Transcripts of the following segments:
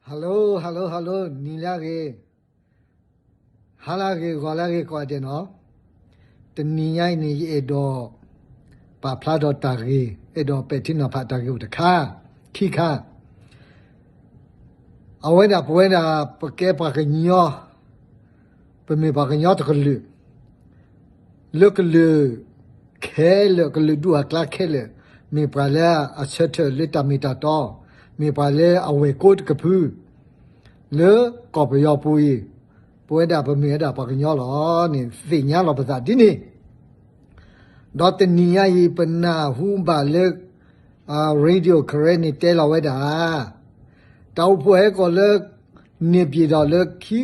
Hello hello hello, နံၤလၢအဂ့ၤ, ဟါလၢအဂ့ၤ, ဂီၤလၢအဂ့ၤကိးဂၤဒဲးနီၤ. တနံၤညါအံၤန့ၣ် ယအဲၣ်ဒိး ပာ်ဖျါဒီးတၢ်ဂ့ၢ်, အဲၣ်ဒိးပဲာ်ထံနီၤဖးတၢ်ဂ့ၢ်အိၣ်တခါ, ခံခါ. အဝဲဒၣ်ပဝဲဒၣ် ပကဲပှၤကညီ, ပမ့ၢ်ပှၤကညီတကလုာ် လၢကလုာ်ခဲလၢာ်, ကလုာ်ဒူၣ်အကျါခဲလၢာ်, မ့ၢ်ပှၤလၢအဆၢထၢၣ်လၢတၢ်မ့ၢ်တၢ်တီ, မ့ၢ်ပှၤလၢအဝဲၢ်ကိတကဖု လၢကီၢ်ပယီၤပူၤအံၤ, ပဝဲဒၣ်ပမ့ၢ်ဝဲဒၣ်ပှၤကညီလီၤန့ၣ် သ့ၣ်ညါလီၤပသးဒ်န့ၣ်. ဒီးတနံၤညါအံၤ ပနၢ်ဟူဘၣ်လၢ Radio Karen န့ၣ်တဲလီၤဝဲဒၣ် တၢ်အိၣ်ဖှိၣ်ဟဲကီၢ်လၢ န့ၣ်ပၠ့ၣ်ဒီးလၢခံ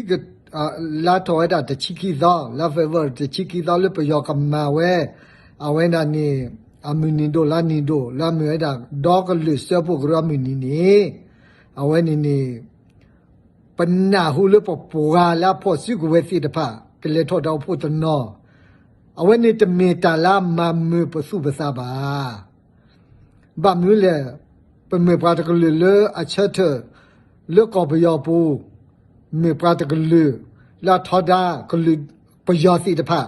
လါထီၣ်ဝဲဒၣ်တဆံခံသီ, လါ February တဆံခံသီလၢပယီၤကမၤဝဲ အဝဲဒၣ်န့ၣ် အမုၢ်နံၤဒိၣ်လါနံၤဒိၣ် လၢအမ့ၢ်ဝဲဒၣ် ဒီကလုာ်စၢဖှိၣ်ကရၢအမုၢ်နံၤန့ၣ်, အဝဲန့ၣ်န့ၣ် ပနၢ်ဟူလၢပပှၤလၢအဖီၣ်စုကဝဲၤသ့ၣ်တဖၣ် ကလဲၤထီၣ်တၢ်အိၣ်ဖှိၣ်တနီၤ, အဝဲန့ၣ်တမ့ၢ်တၢ်လၢအမၤမုာ်ပသူၣ်ပသးဘၣ်. ဘၣ်မနုၤလဲၣ်, ပမ့ၢ်ပှၤတကလုာ်လၢအဆၢထၢၣ် လၢကီၢ်ပယီၤပူၤ, မ့ၢ်ပှၤတကလုာ် လၢအထီဒါကလုာ်ပယီၤသ့ၣ်တဖၣ်,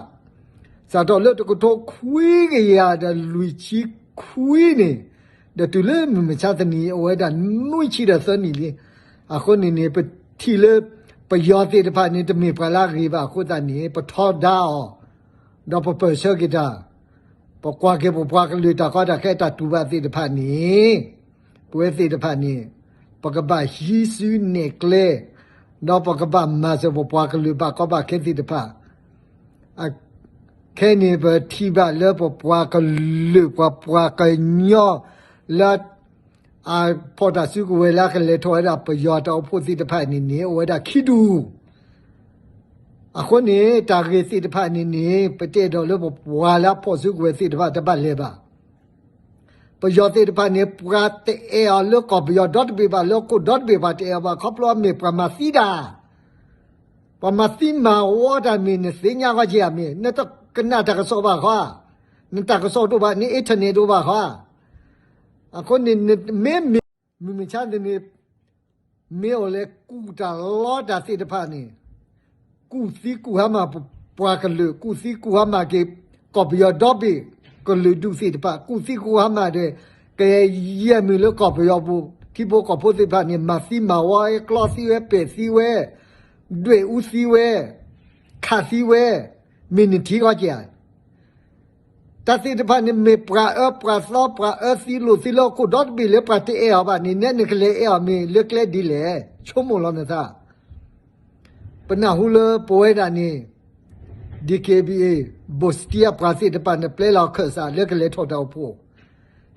စးထီၣ်လၢတကထိခွံကယၤဒီးလွံၢ်ဆံခွံန့ၣ်, ဒီးတုၤလၢမုၢ်မဆါတနံၤ အိၣ်ဝဲဒၣ်နွံဆံဒီးသၢနံၣ်လံ. အဃိန့ၣ်န့ၣ် ပထံၣ်လၢ ပယီၤသ့ၣ်တဖၣ်န့ၣ် တမ့ၢ်ပှၤလၢအဂ့ၤဘၣ်အဃိသတးန့ၣ် ပထီဒါအီၤ, ဒီးပပၢၢ်ဆၢက့ၤတၢ်, ပကွၢ်က့ၤပပှၤကလုာ်တၢ်ကီတၢ်ခဲတၢ်တူၢ်ဘၣ်သ့ၣ်တဖၣ်န့ၣ်, ပဝဲသ့ၣ်တဖၣ်န့ၣ် ပကဘၣ်ဟံးစုနဲၣ်ကျဲ, ဒီးပကဘၣ်မၤစၢၤပပှၤကလုာ်ဘၣ်ကီဘၣ်ခဲသ့ၣ်တဖၣ် ခဲန့ၣ် ပထံၣ်ဘၣ်လၢပပှၤကလုာ် ပှၤပှၤကညီ လၢ အဖီၣ်တၢ်စုကဝဲၤလၢအကလဲၤထီၣ်ဝဲဒၣ်ပယီၤတၢ်အိၣ်ဖှိၣ်သ့ၣ်တဖၣ်န့ၣ်န့ၣ် အိၣ်ဝဲဒၣ်ခံဒူၣ်. အဃိန့ၣ် တၢ်ဂ့ၢ်သ့ၣ်တဖၣ်န့ၣ်န့ၣ် ပတအဲၣ်ဒိးလၢပပှၤလၢအဖီၣ်စုကဝဲၤသ့ၣ်တဖၣ်တဘၣ်လဲၤဘၣ်. ပယီၤသ့ၣ်တဖၣ်န့ၣ် ပှၤတအဲၣ်အီၤလၢကီၢ်ပယီၤဒီတဘ့ၣ်ဘၣ် လၢဟီၣ်ခိၣ်ဒီတဘ့ၣ် ပှၤတအဲၣ်အီၤဘၣ် ခီဖျိအမ့ၢ်ပှၤမၤသံတၢ်, ပှၤမၤသံမၤဝီတၢ်မ့ၢ် နသ့ၣ်ညါဃီက့ၤဧါမ့ၢ် နတကနၣ်တၢ်ကစီၣ်ဘၣ်ဃီ, နတၢ်ကစီၣ်တအိၣ်ဘၣ် န internet တအိၣ်ဘၣ်ဃီ. အဃိန့ၣ် နမ့ၢ်မ့ၢ် မုၢ်မဆါတနံၤ မ့ၢ်အိၣ်လဲၤကူၣ်တၢ်လီတၢ်သ့ၣ်တဖၣ်န့ၣ် ကူၣ်သံကူၣ်ဟါမၢ်ပပှၤကလုာ်, ကူၣ်သံကူၣ်ဟါမၢ်က့ၤ ကီၢ်ပယီၤဒီဘ့ၣ် ကလုာ်ဒူၣ်သ့ၣ်တဖၣ်, ကူၣ်သံကူၣ်ဟါမၢ်ဒီး ကယဲၢ်မုၢ်လၢကီၢ်ပယီၤပူၤ ထံဖိကီၢ်ဖိသ့ၣ်တဖၣ်န့ၣ် မၤသံမၤဝီ ကျီသံဝဲ ပဲာ်သံဝဲ ဒွဲၣ်အူသံဝဲ ခးသံဝဲ မ့ၢ်နထံၣ်ဃီက့ၤဧါ. တၢ်သ့ၣ်တဖၣ်န့ၣ် မ့ၢ်ပှၤအၢပှၤသီ ပှၤအၢသံလိာ်သံလၢဟီၣ်ခိၣ်ဒီတဘ့ၣ်လၢပှၤတအဲၣ်အီၤဘၣ်န့ၣ် နဲနကလဲၤအဲၣ်အီၤမ့ၢ် လၢကျဲဒ်လဲၣ်, ဆိကမိၣ်လီၤနသး. ပနၢ်ဟူလၢပဝဲဒၣ်န့ၣ် DKBA ဘိၣ်စတံအပှၤသ့ၣ်တဖၣ်န့ၣ် ပျဲလီၤခၢၣ်စးလၢကလဲၤထီၣ်တၢ်အိၣ်ဖှိၣ်,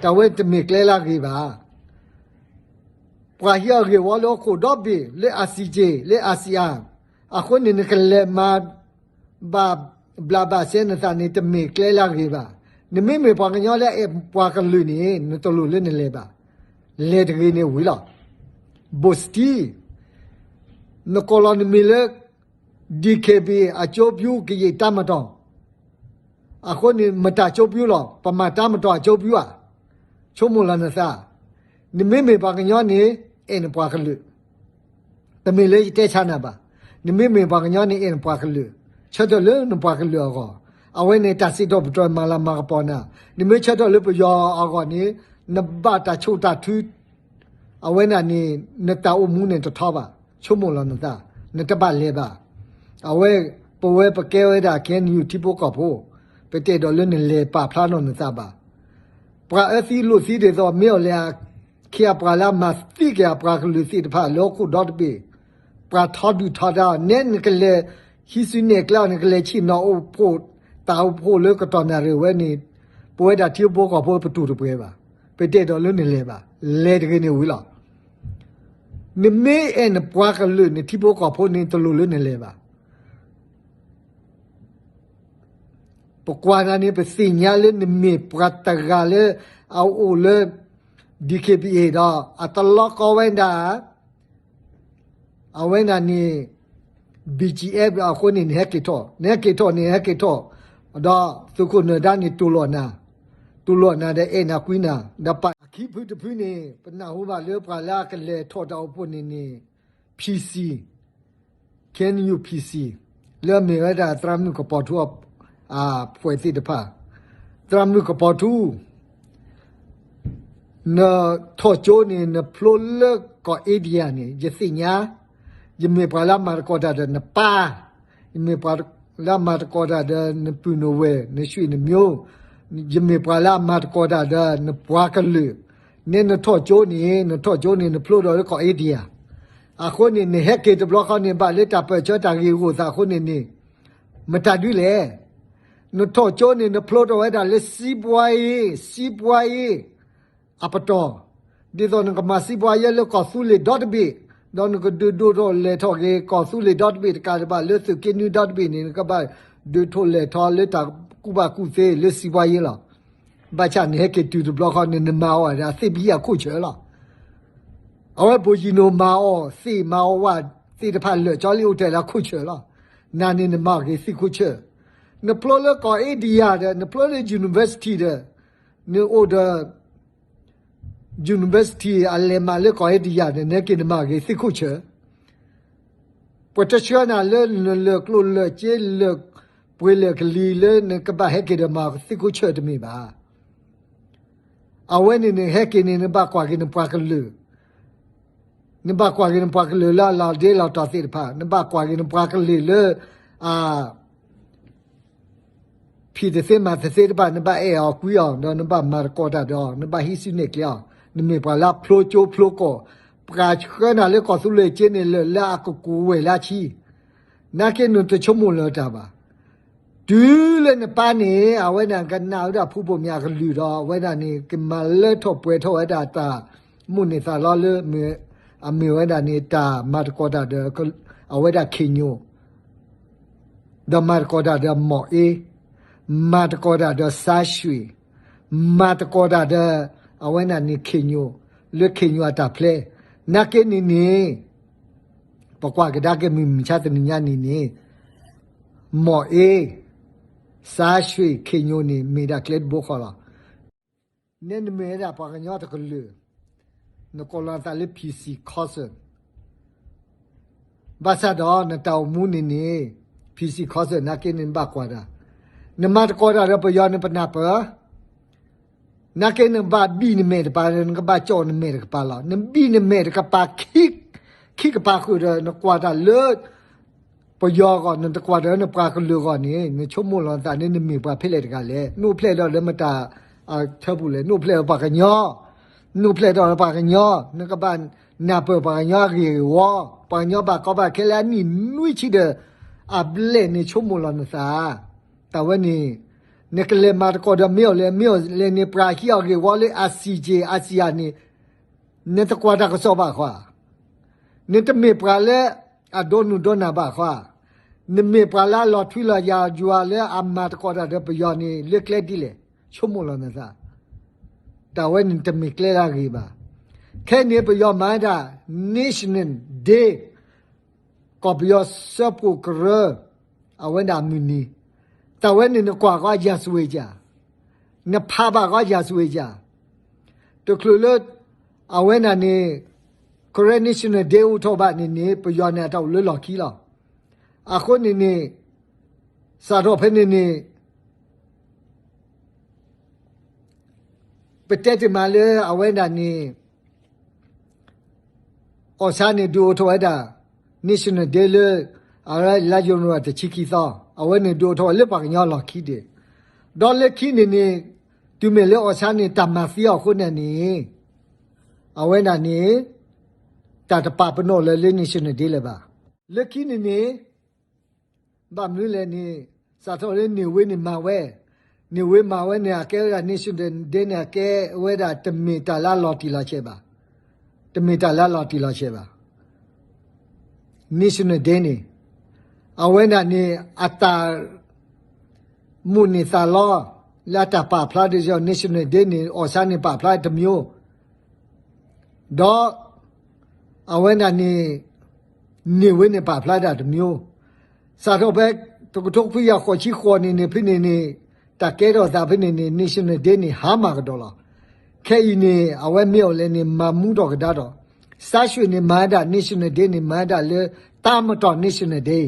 တၢ်ဝဲတမ့ၢ်ကျဲလၢအဂ့ၤဘၣ်. ပှၤဟံးအီၤဂ့ၢ်ဝီလၢဟီၣ်ခိၣ်ဒီဘ့ၣ် လၢ ICJ လၢ ASEAN, အဃိန့ၣ် နကလဲၤမၤ ဘၣ်ဘျးဘၣ်စဲနသးန့ၣ် တမ့ၢ်ကျဲလၢအဂ့ၤဘၣ်. နမ့မ့ၢ်ပှၤကညီလၢအအဲၣ်ပှၤကလုာ်န့ၣ် နတလိၣ်လၢနလဲၤဘၣ်. လဲၤတဂ့ၤန့ၣ်ဝံၤလီၤ. ဘိၣ်စတံ နကိးလီၤနမံၤလၢ DKBA အကၠိပၠူ ကယံာ်တၢ်မတီၢ်, အဃိန့ၣ် မတၤကၠိပၠူလီၤ, ပမၤတၢ်မတီၢ်အကၠိပၠူဧါ, ဆိကမိၣ်လီၤနသး. နမ့မ့ၢ်ပှၤကညီန့ၣ် အဲၣ်နပှၤကလုာ် တမ့ၢ်လၢယတဲဆါနၤဘၣ်. နမ့မ့ၢ်ပှၤကညီန့ၣ် အဲၣ်နပှၤကလုာ်, ဆၢထၢၣ်လၢနပှၤကလုာ်အဂီၢ်, အဝဲန့ၣ်တၢ်စံးထီၣ်ပတြၢၤမၤလၤမၤကပီၤနၤ. နမ့ၢ်ဆၢထၢၣ်လၢပယီၤအဂီၢ်န့ၣ် နဘၣ်တၢ်ဆိၣ်တၢ်ထု အဝဲဒၣ်န့ၣ် နတၢ်အိၣ်မူန့ၣ်တထီဘၣ်, ဆိကမိၣ်လီၤနသး, နတဘၣ်လဲၤဘၣ်. အဝဲ ပဝဲပကဲဝဲဒၣ် KNU ထံဖိကီၢ်ဖိ, ပတအဲၣ်ဒိးလၢနလဲၤပာ်ဖျါနီၢ်နသးဘၣ်. ပှၤအၢသံလိာ်သံဒ်သိး မ့ၢ်အီၤလဲၣ် အခ့အပှၤလၢအမၤသံက့ၤအပှၤကလုာ်သ့ၣ်တဖၣ်လၢဟီၣ်ခိၣ်ဒီတဘ့ၣ်, ပှၤထီဒုၣ်ထီဒါအီၤ နဲနကလဲၤဟံးစုနဲၣ်ကျဲအီၤ နကလဲၤဆ့ၣ်နီၤအိၣ်ဖှိၣ် တၢ်အိၣ်ဖှိၣ်လၢကတီၢ်နၣ်ရံၣ်ဝဲန့ၣ်, ပဝဲဒၣ်ထံဖိကီၢ်ဖိပတူၢ်တပှဲၤဘၣ်. ပတအဲၣ်ဒိးလၢနလဲၤဘၣ်, လဲၤတဂ့ၤန့ၣ်ဝံၤလီၤ. နမ့ၢ်အဲၣ်နပှၤကလုာ် နထံဖိကီၢ်ဖိန့ၣ် တလိၣ်လၢနလဲၤဘၣ်. ပကွၢ်နၤန့ၣ် ပသ့ၣ်ညါလၢနမ့ၢ်ပှၤတဂၤလၢ အအိၣ်လၢ DKBA ဒီး အတလီကီဝဲဒၣ် အဝဲဒၣ်န့ၣ် BGF အဃိန့ၣ် နဟဲက့ၤထီၣ်, နဟဲက့ၤထီၣ်န့ၣ် ဟဲက့ၤထီၣ်, ဒီးသုးခိၣ်နၢၤဒါန့ၣ် တူၢ်လိာ်နၤ, တူၢ်လိာ်နၤဒီးအဲၣ်နၤကွံနၤ, ဒီးပာ်အခံဖုတဖုန့ၣ် ပနၢ်ဟူဘၣ်လၢပှၤလၢအကလဲၤထီၣ်တၢ်အိၣ်ဖှိၣ်န့ၣ်န့ၣ် K N U P C လၢအမ့ၢ်ဝဲဒၣ်သရၣ်မုၣ်ကပီၤထူ အဖှဲးသ့ၣ်တဖၣ်, သရၣ်မုၣ်ကပီၤထူ နထီၣ်ကၠိန့ၣ် နဖျိလၢကီၢ် India န့ၣ် ယသ့ၣ်ညါ, ယမ့ၢ်ပှၤလၢအမၤသကိးတၢ်ဒီးနပၢ်, ယမ့ၢ်ပှၤလၢအမၤသကိးတၢ်ဒီးနပုၢ်နဝဲၢ် နဆွေနမျိုး, ယမ့ၢ်ပှၤလၢအမၤသကိးတၢ်ဒီးနပှၤကလုာ်, နဲနထီၣ်ကၠိန့ၣ် နထီၣ်ကၠိန့ၣ် နဖျိဒီးလၢကီၢ် India အဃိန့ၣ် နဟဲက့ၤတဘျီဃီန့ၣ် ဘၣ်လၢတၢ်ပၢၢ်ဆၢတၢ်ဂ့ၢ်ဂိၢ်သးအဃိန့ၣ်န့ၣ် မတၤဒုလဲၣ်. နထီၣ်ကၠိန့ၣ် နဖျိထီၣ်ဝဲဒၣ်လၢ စံးပှၤအ့, စံးပှၤအ့ အပတီၢ်, ဒ်သိးနကမၤစံးပှၤအ့လၢကီၢ်သူလ့ၤဒီတဘ့ၣ်, ဒီးနကဒုးဒိၣ်ထီၣ်လဲၤထီၣ်က့ၤကီၢ်သူလ့ၤဒီတဘ့ၣ်တကးဒံးဘၣ် လၢသုးက့နွံဒီတဘ့ၣ်န့ၣ် နကဘၣ်ဒုးထီၣ်လဲၤထီၣ်လၢတၢ်ကူၣ်ဘၣ်ကူၣ်သ့လၢစံးပှၤအ့လီၤ. ဘၣ်ဆၣ်နဟဲက့ၤတုၤတဘျီဃီန့ၣ် နမၤအီၤဒၣ်သ့ၣ်ဘံအခိၣ်ဆၢလီၤ. အဝဲဘိၣ်ယံၤနိၣ်မၤအီၤသ့ၣ်မၤအီၤဝၣ်သ့ၣ်တဖၣ်လၢာ်ကၠီလံအိၣ်ထဲလၢအခိၣ်ဆၢလီၤ. နၤန့ၣ်နမၤအီၤက့ၤသ့ၣ်ခိၣ်ဆၢ, နဖျိလၢကီၢ် India ဒီး နဖျိလၢ university ဒီး နအိၣ်ဒီး university အလဲၤမးလၢကီၢ် India ဒီး နဟဲက့ၤနမၤအီၤက့ၤသ့ၣ်ခိၣ်ဆၢ, ပှၤတဆှၢနၤလၢနလၢာ်ကျိၣ်လၢာ်စ့ လၢာ်ပှ့ၤလၢာ်ကလံၤလၢနကဘၣ်ဟဲက့ၤဒီးမၤသ့ၣ်ခိၣ်ဆၢတမ့ၢ်ဘၣ်. အဝဲန့ၣ်နဟဲက့ၤန့ၣ် နဘၣ်ကွၢ်က့ၤနပှၤကလုာ်, နဘၣ်ကွၢ်က့ၤနပှၤကလုာ်လၢအလီၤဒ့လီၤတီၤသ့ၣ်တဖၣ်, နဘၣ်ကွၢ်က့ၤနပှၤကလုာ်လၢ အ ဖံးတသ့မၤတသ့တဖၣ် နဘၣ်အဲၣ်အီၤကွံအီၤ ဒီးနဘၣ်မၤသကိးတၢ်ဒီး နဘၣ်ဟံးစုနဲၣ်ကျဲအီၤ, နမ့ၢ်ပှၤလၢအဖျိကၠိဖျိကီၢ်, ပှၤဆှၢနၤလၢကီၢ်သူလ့ၤက့န့ၣ် လၢာ်လၢအကကူးဝဲၢ်လၢအဆံ, နာ်က့နတဆိကမိၣ်လၢၤတၢ်ဘၣ်. တုၤလၢနပၢ်န့ၣ် အဝဲဒၣ်ကနၣ်ဝဲဒၣ်ဖုဘိၣ်မၠးအကလုၢ်ဒီး အဝဲဒၣ်န့ၣ် ကမၤလၢထီၣ်ပှဲၤထီၣ်ဝဲဒၣ်တၢ်မိၣ်န့ၢ်သးလီလၢ အမ့ၢ်ဝဲဒၣ်န့ၣ် တၢ်မၤသကိးတၢ်ဒီး အဝဲဒၣ်ခ့ၣ်ညိၣ် ဒီးမၤသကိးတၢ်ဒီးမီၣ်အ့, မၤသကိးတၢ်ဒီးစါရွှ့ၣ်, မၤသကိးတၢ်ဒီး အဝဲဒၣ်န့ၣ်ခ့ၣ်ညိၣ်, လၢခ့ၣ်ညိၣ်အတၢ်ဖျဲ, နာ်က့န့ၣ်န့ၣ် ပကွၢ်ကဒါက့ၤမုၢ်မဆါတနံၤညါန့ၣ်န့ၣ် မီၣ်အ့, စါရွှ့ၣ် ခ့ၣ်ညိၣ်န့ၣ် မ့ၢ်ဒၣ်ကျဲတဘိဃီလီၤ. နဲနမ့ၢ်ဝဲဒၣ်ပှၤကညီတကလုာ်, နကိးလီၤသးလၢ P C Council ဘၣ်ဆၣ်ဒီးနတၢ်အိၣ်မူန့ၣ်န့ၣ် P C Council နာ်က့န့ၣ်နဘၣ်ကွၢ်တၢ်, နမၤသကိးတၢ်ဒီးပယီၤန့ၣ်ပနၢ်ပၢၢ်, နာ်က့နဘၣ်ဘံၣ်နမဲာ်တကပၤ နကဘၣ်ကၠီၣ်နမဲာ်တကပၤလီၤ. နဘံၣ်နမဲာ်တကပၤ ခံကပၤဃုာ်ဒီး နကွၢ်တၢ်လၢပယီၤအဂီၢ် နတကွၢ်တၢ်လၢနပှၤကလုာ်အဂီၢ်န့ၣ် နဆိကမိၣ်လီၤနသးန့ၣ် နမ့ၢ်ပှၤဖဲလဲၣ်တဂၤလဲၣ်. နအိၣ်ဖျဲၣ်ဒီးလၢမတၤအထၢပူၤလဲၣ်. နအိၣ်ဖျဲၣ်ဒီးပှၤကညီ, နအိၣ်ဖျဲၣ်ဒီးပှၤကညီ, နကဘၣ်နၢ်ပၢၢ်ပှၤကညီအဂ့ၢ်အဝီ, ပှၤကညီဘၣ်ကီဘၣ်ခဲလၢအနံၣ်နွံဆံဒီး အဘျဲၣ်န့ၣ်ဆိကမိၣ်လီၤနသး တၢ်ဝဲန့ၣ် နကလဲၤမၤသကိးဒီးမ့ၢ်အီၤလဲၣ်, မ့ၢ်အီၤလဲၣ်န့ၣ် ပှၤဟံးအီၤဂ့ၢ်ဝီလၢ ICJ, ICJ န့ၣ် နတကွၢ်တၢ်ကစီၣ်ဘၣ်ဃီ, နတမ့ၢ်ပှၤလၢအဒိနုၢ်ဒိနၢ်ဘၣ်ဃီ, နမ့ၢ်ပှၤလၢအလီၤထွံလီၤယာ်ယွၤလၢအမၤသကိးတၢ်ဒီးပယီၤန့ၣ် လၢကျဲဒ်လဲၣ်, ဆိကမိၣ်လီၤနသး, တၢ်ဝဲန့ၣ်တမ့ၢ်ကျဲလၢအဂ့ၤဘၣ်. ခဲအံၤန့ၣ် ပယီၤမၤဝဲဒၣ် National Day ကီၢ်ပယီၤစၢဖှိၣ်ကရၢ အဝဲဒၣ်အမုၢ်နံၤ, တၢ်ဝဲန့ၣ်နကွၢ်ဃီယၤစွ့ကၢ်, နဖးဘၣ်ဃီယၤစွ့ကၢ်, တချုးလၢ အဝဲဒၣ်န့ၣ် Karen National Day အိၣ်ထီၣ်ဘၣ်န့ၣ်န့ၣ် ပယီၤန့ၣ်အတၢ်အိၣ်လၢလီၢ်ခံလီၤ. အဃိန့ၣ်န့ၣ် စးထီၣ်ဖဲန့ၣ်န့ၣ် ပတဲတ့ၢ်မးလၢအဝဲဒၣ်န့ၣ် အီၣ်ဆါန့ၣ် ဒုးအိၣ်ထီၣ်ဝဲဒၣ် National Day လၢ အဝဲလါယနူၤအါရံၤတဆံခံသီ, အဝဲန့ၣ်ဒုးအိၣ်ထီၣ်ဝဲလၢပှၤကညီလီၢ်ခံဒံး, ဒီးလၢခံန့ၣ်န့ၣ် တုၤမ့ၢ်လၢအီၣ်ဆါန့ၣ် တၢ်မၤသံအီၤအဃိန့ၣ်န့ၣ် အဝဲဒၣ်န့ၣ် တၢ်တပာ်ပနီၣ်လၢၤလၢ National Day လၢၤဘၣ်. လၢခံန့ၣ်န့ၣ် ဘၣ်မနုၤလဲၣ်န့ၣ် စးထီၣ်လၢန့ၣ်ဝ့န့ၣ်မၤဝဲ, န့ၣ်ဝ့မၤဝဲန့ၣ် အကဲဝဲဒၣ် National Day န့ၣ် အကဲဝဲဒၣ်တမ့ၢ်တၢ်လၢအလီၤတံၢ်လီၤဆဲးဘၣ်, တမ့ၢ်တၢ်လၢအလီၤတံၢ်လီၤဆဲးဘၣ်. National Day န့ၣ် အဝဲဒၣ်န့ၣ် အတၢ် မိၣ်န့ၢ်သးလီ လၢအတၢ်ပာ်ဖျါဒီး National Day န့ၣ် အီၣ်ဆါန့ၣ် ပာ်ဖျါတမျိုး, ဒီး အဝဲဒၣ်န့ၣ် န့ၣ်ဝ့န့ၣ် ပာ်ဖျါဒၣ်တမျိုး, စးထီၣ်ဖဲ တကထိခွံကယၤဃိးဆံဃိးန့ၣ်န့ၣ် ဖဲန့ၣ်န့ၣ် တၢ်ကဲထီၣ်သးဖဲန့ၣ်န့ၣ် National Day န့ၣ် ဟါမၢ်ကဒီးလီၤ. ခဲအံၤန့ၣ် အဝဲမ့ၢ်အီၤလဲၣ်န့ၣ် မၤမူထီၣ်ကဒါဒီး စါရွှ့ၣ်န့ၣ်မၤဝဲဒၣ် National Day န့ၣ် မၤဝဲဒၣ်လၢ တၢ်မတီၢ် National Day.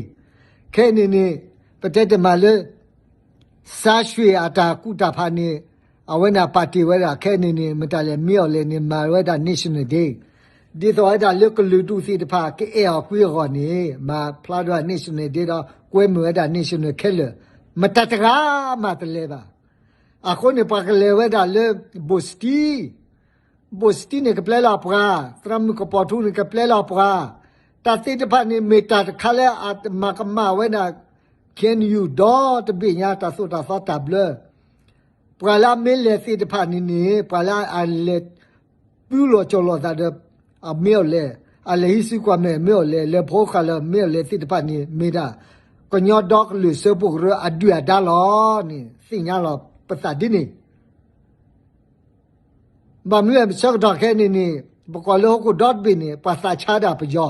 ခဲအံၤန့ၣ်န့ၣ် ပတဲတမံၤလၢ စါရွှ့ၣ်အတၢ်ကူၣ်တၢ်ဖးန့ၣ် အဝဲန့ၣ်ပာ်တ့ၢ်ဝဲဒၣ် ခဲအံၤန့ၣ်န့ၣ် မတၤလဲၣ် မ့ၢ်အီၤလဲၣ်န့ၣ် မၤဝဲဒၣ် National Day. ဒ်သိးဝဲဒၣ်လၢကလုာ်ဒူၣ်သ့ၣ်တဖၣ် ကအဲၣ်အီၤကွံအဂီၢ်န့ၣ် မၤဖျါဒၣ် National Day ဒီး ကွဲမုာ်ဝဲဒၣ် National ခဲလၢာ်, မတၤတဂၤမးတလဲၤဘၣ်. အဃိန့ၣ် ပှၤကလဲၤဝဲဒၣ်လၢ ဘိၣ်စတံ ဘိၣ်စတံန့ၣ်ကပျဲလီၤပှၤ, သရၣ်မုၣ်ကပီၤထူန့ၣ်ကပျဲလီၤပှၤ, တၢ်သ့ၣ်တဖၣ်န့ၣ် မ့ၢ်တၢ်တခါလၢအမၤကမၣ်ဝဲဒၣ် ခ့ၣ်အဲၣ်ယူၣ် ဒီတဘ့ၣ်ညါ တၢ်သိၣ်တၢ်သီတၢ်ဘျၢ. ပှၤလၢအမ့ၢ်လဲၤသ့ၣ်တဖၣ်န့ၣ်န့ၣ် ပှၤလၢအလဲၤ ပူလီၤကၠီလီၤသးဒီး အမ့ၢ်အီၤလဲၣ်, အလဲၤဟံးစုကွၢ်မဲာ်မ့ၢ်အီၤလဲၣ်, လဲၤဖိဃာ်လၢမ့ၢ်အီၤလဲၣ်သ့ၣ်တဖၣ်န့ၣ် မ့ၢ်ဒၣ် ကညီဒီကလုာ်စၢဖှိၣ်ကရၢအဒုၣ်အဒါလီၤန့ၣ် သ့ၣ်ညါလီၤပသးဒ်န့ၣ်. ဘၣ်မနုၤလဲၣ် ဆၢကတီၢ်ခဲအံၤန့ၣ်န့ၣ် ပကွၢ်လၢဟီၣ်ခိၣ်ဒီတဘ့ၣ်န့ၣ် ပှၤသးဆါဒၣ်ပယီၤ,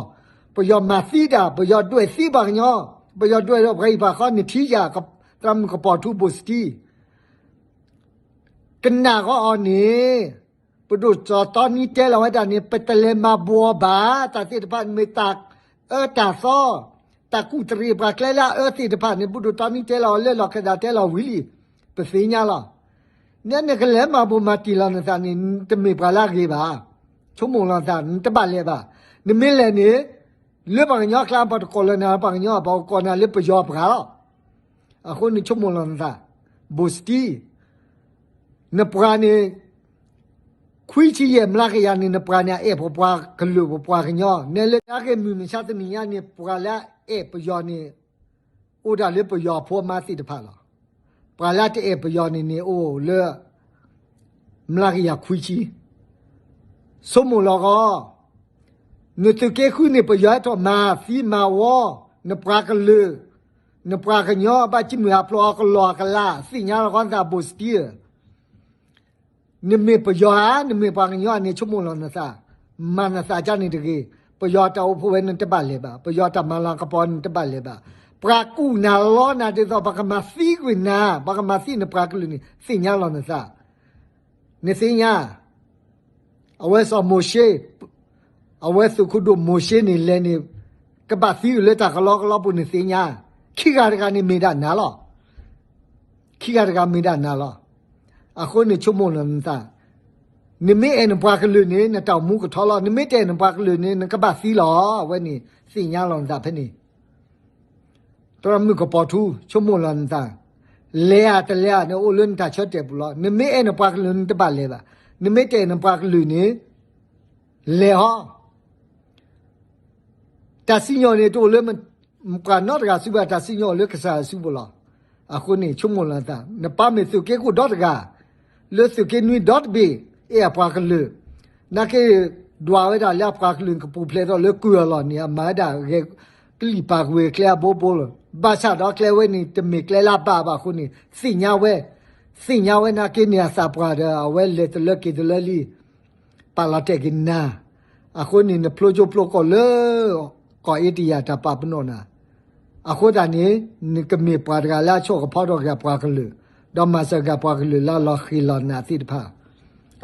ပယီၤမၤသံတၢ်, ပယီၤဒွဲၣ်သံပှၤကညီ, ပယီၤဒွဲၣ်ဒီးပှၤအံၤပှၤဃီန့ၣ်ထံၣ်ယၤ သရၣ်မုၣ်ကပီၤထူဘိၣ်စတံ ကနၣ်ဃီအီၤန့ၣ် ပဒိၣ်စီၤတီနံတဲလီၤဝဲဒၣ်န့ၣ် ပတလဲၤမၤဘှီဘၣ် တၢ်သ့ၣ်တဖၣ်န့ၣ်မ့ၢ်တၢ်အၢတၢ်သီ, တၢ်ကူၣ်တရံးပှၤကျဲလၢအအၢသ့ၣ်တဖၣ်န့ၣ် ပဒိၣ်တီနံတဲလီၤလၢလီၢ်ခၢၣ်သးတဲလီၤဝံၤလံ, ပသ့ၣ်ညါလီၤ. နနကလဲၤမၤဘှီမၤတံၢ်လီၤနသးန့ၣ် နတမ့ၢ်ပှၤလၢအဂ့ၤဘၣ်, ဆိကမိၣ်လီၤနသး နတဘၣ်လဲၤဘၣ်. နမ့ၢ်လဲၤန့ၣ် လၢပှၤကညီကျါ ပှၤတကိးလၢနၤပှၤကညီ ပှၤကကိးနၤလၢပယီၤပှၤလီၤ. အဃိန့ၣ်ဆိကမိၣ်လီၤနသး, ဘိၣ်စတံ နပှၤန့ၣ် ခွံဆံယဲၢ်မျးကယၤန့ၣ် နပှၤန့ၣ် အအဲၣ်ပပှၤကလုာ်ပပှၤကညီ, နဲလၢနက့ၤမုၢ်မဆါတနံၤညါန့ၣ် ပှၤလၢအအဲၣ်ပယီၤန့ၣ် အိၣ်ဒၣ်လၢပယီၤဖိမါသ့ၣ်တဖၣ်လီၤ. ပှၤလၢတအဲၣ်ပယီၤန့ၣ်န့ၣ်အိၣ်လၢ မျးကယၤခွံဆံ ဆိကမိၣ်လီၤဂီၢ်, နသုးက့ဃုန့ၣ် ပယီၤဟဲထီၣ်မၤသံမၤဝီ နပှၤကလုာ်, နပှၤကညီဘၣ်ကံမုၢ်ဟးဖျိးအကလီၢ်အကလး သ့ၣ်ညါလီၤဂီၢ်နသးဘိၣ်စတံဧၢ, နမ့ၢ်ပယီၤဧါ နမ့ၢ်ပှၤကညီဧါန့ၣ် ဆိကမိၣ်လီၤနသး, မၤနသးကၢ်န့ၣ်တဂ့ၤ, ပယီၤတၢ်အိၣ်ဖှိၣ်ဝဲနတဘၣ်လဲၤဘၣ်, ပယီၤတၢ်မၤလၤကပီၤနတဘၣ်လဲၤဘၣ်, ပှၤကူၣ်နၤလီနၤဒ်သိး ပှၤကမၤသံကွံာ်နၤ, ပှၤကမၤသံနပှၤကလုာ်န့ၣ် သ့ၣ်ညါလီၤနသး နသ့ၣ်ညါ, အဝဲစီၤမိၤၡ့, အဝဲသုးခိၣ်ဒိၣ်မိၤၡ့န့ၣ်လဲၤန့ၣ် ကဘၣ်သံအီၤလၢတၢ်ကလီကလီပူၤန့ၣ်သ့ၣ်ညါ, ခံဂၤတဂၤန့ၣ်မ့ၢ်ဒၣ်နၤလီၤ. ခံဂၤတဂၤမ့ၢ်ဒၣ်နၤလီၤ. အဃိန့ၣ်ဆိကမိၣ်လီၤနသး, နမ့ၢ်အဲၣ်နပှၤကလုာ်န့ၣ် နတၢ်အိၣ်မူကထီလီၤ, နမ့ၢ်တအဲၣ်နပှၤကလုာ်န့ၣ် နကဘၣ်သံလီၤ. အဝဲန့ၣ်သ့ၣ်ညါလီၤနသးဖဲန့ၣ် သရၣ်မုၣ်ကပီၤထူ ဆိကမိၣ်လီၤနသး, လဲၤဧါတလဲၤဧါန့ၣ် အိၣ်လၢနတၢ်ဆၢတဲာ်ပူၤလီၤ. နမ့ၢ်အဲၣ်နပှၤကလုာ်န့ၣ် နတဘၣ်လဲၤဘၣ်. နမ့ၢ်တအဲၣ်နပှၤကလုာ်န့ၣ် လဲၤဟီ. တၢ်စံၣ်ညီၣ်န့ၣ် တအိၣ်လၢပှၤနီတဂၤစုပူၤဘၣ်, တၢ်စံၣ်ညီၣ်အိၣ်လၢကစၢ်ယွၤစုပူၤလီၤ. အဃိန့ၣ် ဆိကမိၣ်လီၤနသး, နပၢ်မ့ၢ်သုးက့ခိၣ်ဒီတဂၤ လၢသုးက့နွံဒီတဘ့ၣ် အဲၣ်အပှၤကလုာ်, နာ်က့ ဒွးဝဲဒၣ်လၢအပှၤကလုာ်ကပူၤဖျဲးထီၣ်လၢကုၢ်အလီၢ်န့ၣ် အမၤဝဲဒၣ်ဂဲၤကလံၣ်ပာ်ကဝ့ၤကျဲအဘိဘိ, ဘၣ်ဆၣ်ဒီးကျဲဝဲန့ၣ် တမ့ၢ်ကျဲလၢအဘၣ်ဘၣ်အဃိန့ၣ် သ့ၣ်ညါဝဲ, သ့ၣ်ညါဝဲနာ်က့န့ၣ် အသးပှၢ်ဒီး အဝဲလဲၤတလၢက့ၤတလၢလံ ပာ်လီၤတဲာ်က့ၤနၤ, အဃိန့ၣ် နဖျိကၠိဖျိကီၢ်လၢ ကီၢ်အ့တယၤတၢ်ပာ်ပနီၣ်နၤ, အဃိသတးန့ၣ် နကမ့ၢ်ပှၤတဂၤလၢအဆိၣ်ကဖီထီၣ်က့ၤပှၤကလုာ်, ဒီးမၤစၢၤက့ၤပှၤကလုာ်လၢအလီၤဃံၤလီၤနးသ့ၣ်တဖၣ်,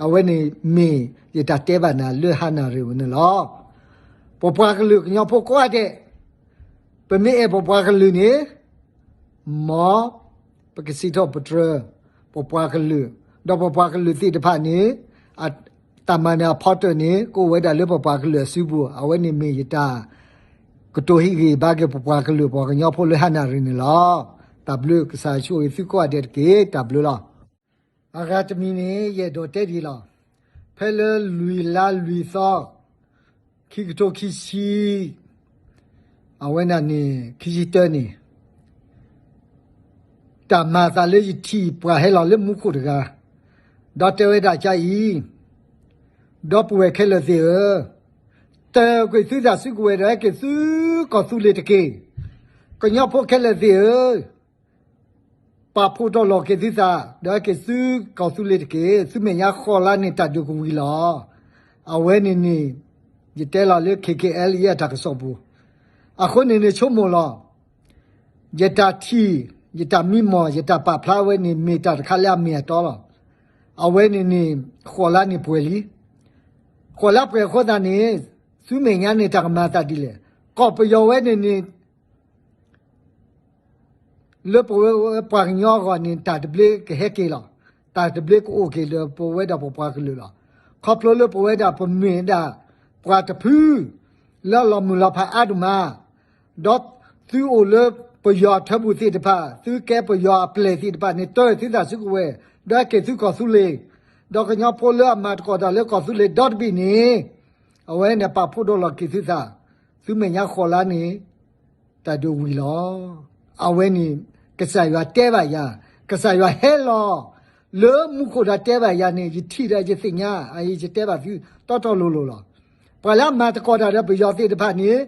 အဝဲန့ၣ်မ့ၢ်ယတၢ်တဲဘၣ်နၤလၢဟါနၣ်ရံၣ်ဝဲန့ၣ်လီၤ. ပပှၤကလုာ်ကညီဖိကိးဂၤဒဲး, ပမ့ၢ်အဲၣ်ပပှၤကလုာ်န့ၣ် မ်ပကစံးထီၣ်ပတြၢၤ ပပှၤကလုာ်, ဒီးပပှၤကလုာ်သ့ၣ်တဖၣ်န့ၣ် အတၢ်မၤနၢၤအဖီတၢၣ်န့ၣ် ကအိၣ်ဝဲဒၣ်လၢပပှၤကလုာ်အစုပူၤ, အဝဲန့ၣ်မ့ၢ်ယတၢ်ကတိၤဟ့ၣ်ဂံၢ်ဘါက့ၤပပှၤကလုာ်ပှၤကညီဖိလၢဟါနၣ်ရံၣ်န့ၣ်လီၤ. တၢ်ဘျုးကစၢ်ဆိၣ်ဂ့ၤသုကိးဂၤဒဲးတက့ၢ်, တၢ်ဘျုးလီၤ. အဂၤတမံၤန့ၣ် ယအဲၣ်ဒိးတဲဒ်အံၤလီၤ. ဖဲလၢလွံၢ်လါလွံၢ်သီ ခံကထိခံဆံ အဝဲဒၣ်န့ၣ် ခံဆံတၢန့ၣ် တၢ်မၤအသးလၢယထံၣ်ပှၤဟဲလီၤလၢမူခိၣ်တဂၤ, ဒီးတဲဝဲဒၣ်ဒ်အံၤ, ဒီပုၢ်ဝဲၢ်ခဲလၢာ်သ့ၣ်ဧၢ, တၢၢ်ကွံာ်သုသးစုကဝဲၤဒီးဟဲက့ၤဆူကီၢ်သူလ့ၤတက့ၢ်. ကညီဖိခဲလၢာ်သ့ၣ်ဧၢ, ပာ်ဖှိၣ်တီၢ်လီၤက့ၤသုသး ဒီးဟဲက့ၤဆူကီၢ်သူလ့ၤတက့ၢ်. ဆူမဲာ်ညါဃိးလါန့ၣ် တၢ်ဒုးကဝံၤလီၤ. အဝဲန့ၣ်န့ၣ် ယတဲလီၤလၢ ခဲခဲအဲလ် အတၢ်ကစီၣ်ပူၤ, အဃိန့ၣ်န့ၣ်ဆိကမိၣ်လီၤ. ယတၢ်ထံၣ်, ယတၢ်မံမီၢ်, ယတၢ်ပာ်ဖျါဝဲန့ၣ် မ့ၢ်တၢ်တခါလၢအမ့ၢ်အတီလီၤ. အဝဲန့ၣ်န့ၣ် ဃိးလါန့ၣ်ပှဲၤလံ. ဃိးလါပှဲၤအဃိသတးန့ၣ် သုမဲာ်ညါန့ၣ်တၢ်ကမၤသးဒ်လဲၣ်. ကီၢ်ပယီၤဝဲန့ၣ်န့ၣ် လၢပဝဲပှၤကညီအဂီၢ်န့ၣ် တၢ်သဘျ့ကဟဲက့ၤလီၤ. တၢ်သဘျ့ကအိၣ်က့ၤလၢပဝဲဒၣ်ပပှၤကလုာ်လီၤ. ခီဖျိလၢပဝဲဒၣ်ပမ့ၢ်ဒၣ်ပှၤတဖု လၢအလီၤမုၢ်လီၤဖးအါဒိၣ်မး, ဒီးသုအိၣ်လၢပယီၤထၢပူၤသ့ၣ်တဖၣ်, သုကဲပယီၤအပျဲၢ်သ့ၣ်တဖၣ်န့ၣ် တၢၢ်သုသးဆူကဝဲၤ, ဒီးဟဲက့ၤဆူကီၢ်သူလ့ၤ, ဒီးကညီဖိလၢအမၤသကိးတၢ်လၢကီၢ်သူလ့ၤဒီတဘ့ၣ်န့ၣ် အဝဲန့ၣ်ပာ်ဖှိၣ်ဒိၣ်လီၤက့ၤသုသး, သုမဲာ်ညါဃိးလါန့ၣ် တၢ်ဒုးဝံၤလီၤ. အဝဲန့ၣ် ကစၢ်ယွၤတဲဘၣ်ယၤ, ကစၢ်ယွၤဟဲလီၤ လၢမူခိၣ်ဒီးတဲဘၣ်ယၤန့ၣ် ယထံၣ်ဒီးယသ့ၣ်ညါ, အအံၤယတဲဘၣ်သုတီတီလိၤလိၤလီၤ. ပှၤလၢအမၤသကိးတၢ်ဒီးပယီၤသ့ၣ်တဖၣ်န့ၣ်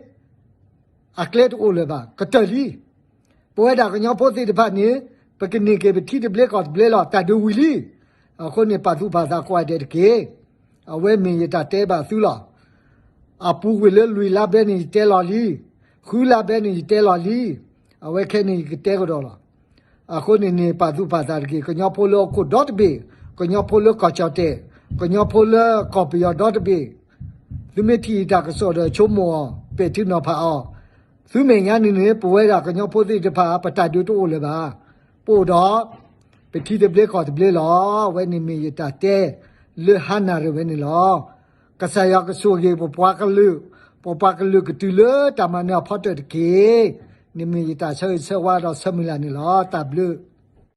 အကျဲတအိၣ်လၢၤဘၣ်, ကတၢၢ်လံ. ပဝဲဒၣ်ကညီဖိသ့ၣ်တဖၣ်န့ၣ် ပကန့ၢ်က့ၤပထံသဘျ့ကီၢ်သဘျ့လီၤ, တၢ်ဒုးဝံၤလံ. အဃိန့ၣ် ပာ်သူၣ်ပာ်သးကိးဂၤဒဲးတက့ၢ်. အဝဲမ့ၢ်ယတၢ်တဲဘၣ်သုလီၤ. အပူၤကွံာ်လၢလွံၢ်လါဘျဲၣ်န့ၣ် ယတဲလီၤလံ, ဃုလါဘျဲၣ်န့ၣ် ယတဲလီၤလံ. အဝဲခဲန့ၣ် ယကတဲကဒီးလီၤ. အဃိန့ၣ်န့ၣ် ပာ်သူၣ်ပာ်သးတက့ၢ်. ကညီဖိလၢဟီၣ်ခိၣ်ဒီတဘ့ၣ်, ကညီဖိလၢကီၢ်ကၠီၣ်တဲၣ်, ကညီဖိလၢကီၢ်ပယီၤဒီတဘ့ၣ်, သုမ့ၢ်ထံၣ်ယတၢ်ကစီၣ်ဒီးဆိကမိၣ်အီၤ, ပဲာ်ထံနီၤဖးအီၤ. သုမဲာ်ညါန့ၣ်န့ၣ် ပဝဲဒၣ်ကညီဖိသ့ၣ်တဖၣ် ပတၢ်ဒုးတအိၣ်လၢၤဘၣ်. ပအိၣ်ဒီး ပထံသဘျ့ကီၢ်သဘျ့လီၤ. အဝဲန့ၣ်မ့ၢ်ယတၢ်တဲ လၢဟါနၤရံၣ်ဝဲန့ၣ်လီၤ. ကစၢ်ယွၤကဆိၣ်ဂ့ၤပပှၤကလုာ်, ပပှၤကလုာ်ကတုၤလၢတၢ်မၤနၢၤအဖီတၢၢ်တက့ၢ်. န့ၣ်မ့ၢ်ယတၢ်ဆၢဂ့ၤဆၢဝါဒီးဆၢမုၢ်လၢ်န့ၣ်လီၤ. တၢ်ဘျုး